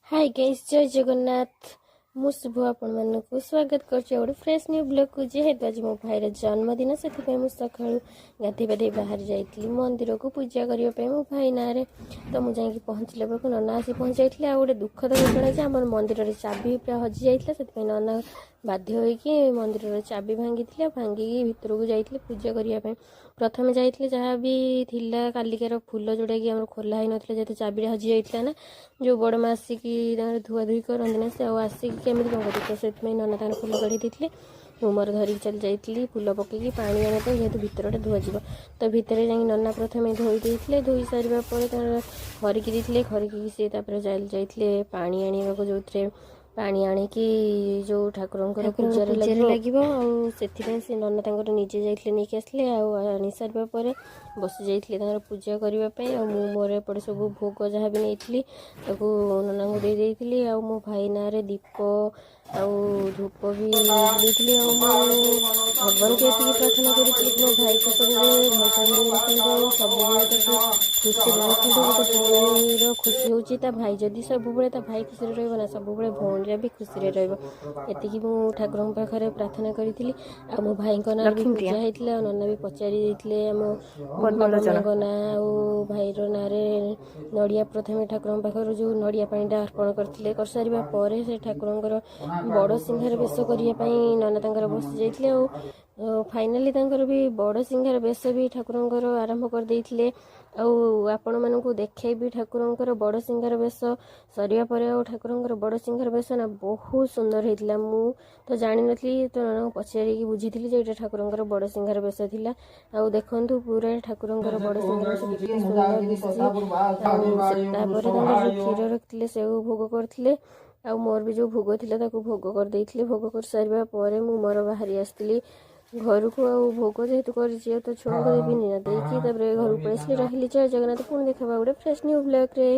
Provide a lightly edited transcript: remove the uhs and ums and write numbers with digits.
High guys, ଜୟ ଜଗନ୍ନାଥ। ମୁଁ ଶୁଭ ଆପଣମାନଙ୍କୁ ସ୍ୱାଗତ କରୁଛି ଆଉ ଗୋଟେ ଫ୍ରେଶ୍ ନ୍ୟୁ ବ୍ଲଗ୍କୁ। ଯେହେତୁ ଆଜି ମୋ ଭାଇର ଜନ୍ମଦିନ, ସେଥିପାଇଁ ମୁଁ ସକାଳୁ ଗାଧୋଇ ପାଧୋଇ ବାହାରି ଯାଇଥିଲି ମନ୍ଦିରକୁ ପୂଜା କରିବା ପାଇଁ ମୋ ଭାଇ ନାଁରେ। ତ ମୁଁ ଯାଇକି ପହଞ୍ଚିଲା ବେଳକୁ ନନା ଆସି ପହଞ୍ଚି ଯାଇଥିଲେ। ଆଉ ଗୋଟେ ଦୁଃଖଦ ଘଟଣା ଯେ ଆମର ମନ୍ଦିରରେ ଚାବି ପୁରା ହଜି ଯାଇଥିଲା। ସେଥିପାଇଁ ନନା ବାଧ୍ୟ ହୋଇକି ମନ୍ଦିରର ଚାବି ଭାଙ୍ଗିଥିଲେ ଆଉ ଭାଙ୍ଗିକି ଭିତରକୁ ଯାଇଥିଲେ ପୂଜା କରିବା ପାଇଁ। ପ୍ରଥମେ ଯାଇଥିଲେ, ଯାହା ବି ଥିଲା କାଲିକାର ଫୁଲ, ଯେଉଁଟାକି ଆମର ଖୋଲା ହେଇନଥିଲା, ଯେହେତୁ ଚାବିଟା ହଜି ଯାଇଥିଲା ନା, ଯେଉଁ ବଡ଼ ମା ଆସିକି ତାଙ୍କର ଧୁଆ ଧୁଇ କରନ୍ତି ନା, ସେ ଆଉ ଆସିକି କେମିତି କ'ଣ କରିବେ? ତ ସେଥିପାଇଁ ନନା ତାଙ୍କର ଫୁଲ କାଢ଼ି ଦେଇଥିଲେ। ମୁଁ ମୋର ଧରିକି ଚାଲି ଯାଇଥିଲି ଫୁଲ ପକେଇକି ପାଣି ଆଣିବା ପାଇଁ, ଯେହେତୁ ଭିତରଟା ଧୁଆଯିବ। ତ ଭିତରେ ଯାଇକି ନନା ପ୍ରଥମେ ଧୋଇ ଦେଇଥିଲେ। ଧୋଇ ସାରିବା ପରେ ତାଙ୍କର ଖରିକି ଦେଇଥିଲେ। ଖରିକି ସେ ତାପରେ ଯାଇଥିଲେ ପାଣି ଆଣିବାକୁ, ଯେଉଁଥିରେ ପାଣି ଆଣିକି ଯେଉଁ ଠାକୁରଙ୍କର ପୂଜାରେ ଲାଗିବ। ଆଉ ସେଥିପାଇଁ ସେ ନନା ତାଙ୍କର ନିଜେ ଯାଇଥିଲେ, ନେଇକି ଆସିଲେ। ଆଉ ଆଣି ସାରିବା ପରେ ବସି ଯାଇଥିଲେ ତାଙ୍କର ପୂଜା କରିବା ପାଇଁ। ଆଉ ମୁଁ ମୋର ଏପଟେ ସବୁ ଭୋଗ ଯାହା ବି ନେଇଥିଲି, ତାକୁ ନନାଙ୍କୁ ଦେଇ ଦେଇଥିଲି। ଆଉ ମୋ ଭାଇ ନାଁରେ ଦୀପ ଆଉ ଧୂପ ବି ଦେଇଥିଲି। ଆଉ ମୁଁ ଭଗବାନଙ୍କୁ ଏତିକି ପ୍ରାର୍ଥନା କରୁଥିଲି କି ମୋ ଭାଇକୁ ସବୁବେଳେ ଭଲ ରଖନ୍ତୁ ଆଉ ସବୁବେଳେ ତାକୁ ଖୁସିରେ ରଖନ୍ତୁ। ଗୋଟେ ଭଉଣୀର ଖୁସି ହେଉଛି ତା ଭାଇ। ଯଦି ସବୁବେଳେ ତା ଭାଇ ଖୁସିରେ ରହିବ ନା, ସବୁବେଳେ ଭଉଣୀଟା ବି ଖୁସିରେ ରହିବ। ଏତିକି ମୁଁ ଠାକୁରଙ୍କ ପାଖରେ ପ୍ରାର୍ଥନା କରିଥିଲି। ଆଉ ମୋ ଭାଇଙ୍କ ନାଁରେ ବି ପୂଜା ହେଇଥିଲା। ଆଉ ନନା ବି ପଚାରି ଦେଇଥିଲେ ଆମ ବାପା ମାଆଙ୍କ ନାଁ ଆଉ ଭାଇର ନାଁରେ ନଡ଼ିଆ, ପ୍ରଥମେ ଠାକୁରଙ୍କ ପାଖରୁ ଯେଉଁ ନଡ଼ିଆ ପାଣିଟା ଅର୍ପଣ କରିଥିଲେ। କରିସାରିବା ପରେ ସେ ଠାକୁରଙ୍କର ବଡ଼ ସିଂହାର ବେଶ କରିବା ପାଇଁ ନନା ତାଙ୍କର ବସି ଯାଇଥିଲେ। ଆଉ ଫାଇନାଲି ତାଙ୍କର ବି ବଡ଼ ସିଂହାର ବେଶ ବି ଠାକୁରଙ୍କର ଆରମ୍ଭ କରିଦେଇଥିଲେ। ଆଉ ଆପଣମାନଙ୍କୁ ଦେଖେଇବି ଠାକୁରଙ୍କର ବଡ଼ ସିଂହାର ବେଶ ସରିବା ପରେ। ଆଉ ଠାକୁରଙ୍କର ବଡ଼ ସିଂହାର ବେଶ ନା ବହୁତ ସୁନ୍ଦର ହେଇଥିଲା। ମୁଁ ତ ଜାଣିନଥିଲି, ତ ନନାଙ୍କୁ ପଚାରିକି ବୁଝିଥିଲି ଯେ ଏଇଟା ଠାକୁରଙ୍କର ବଡ଼ ସିଂହାର ବେଶ ଥିଲା। ଆଉ ଦେଖନ୍ତୁ, ପୁରା ଠାକୁରଙ୍କର ବଡ଼ ସିଂହାର ବେଶ କେତେ ସୁନ୍ଦର ଦିଶୁଛି। ଆଉ ତାପରେ ତାଙ୍କର ଯେଉଁ କ୍ଷୀର ରଖିଥିଲେ, ସେଉ ଭୋଗ କରିଥିଲେ। ଆଉ ମୋର ବି ଯେଉଁ ଭୋଗ ଥିଲା, ତାକୁ ଭୋଗ କରିଦେଇଥିଲି। ଭୋଗ କରିସାରିବା ପରେ ମୁଁ ମୋର ବାହାରି ଆସିଥିଲି ଘରକୁ। ଆଉ ଭୋଗ ଯେହେତୁ କରିଛି, ଆଉ ତ ଛୁଆଙ୍କୁ ଦେବିନି ନା? ଦେଇକି ତାପରେ ଘରକୁ ପଳେଇ ଆସିଲି। ରହିଲି, ଜୟ ଜଗନ୍ନାଥ। ପୁଣି ଦେଖାହେବା ଗୋଟେ ଫ୍ରେଶ୍ ନ୍ୟୁ ବ୍ଲଗ୍ରେ।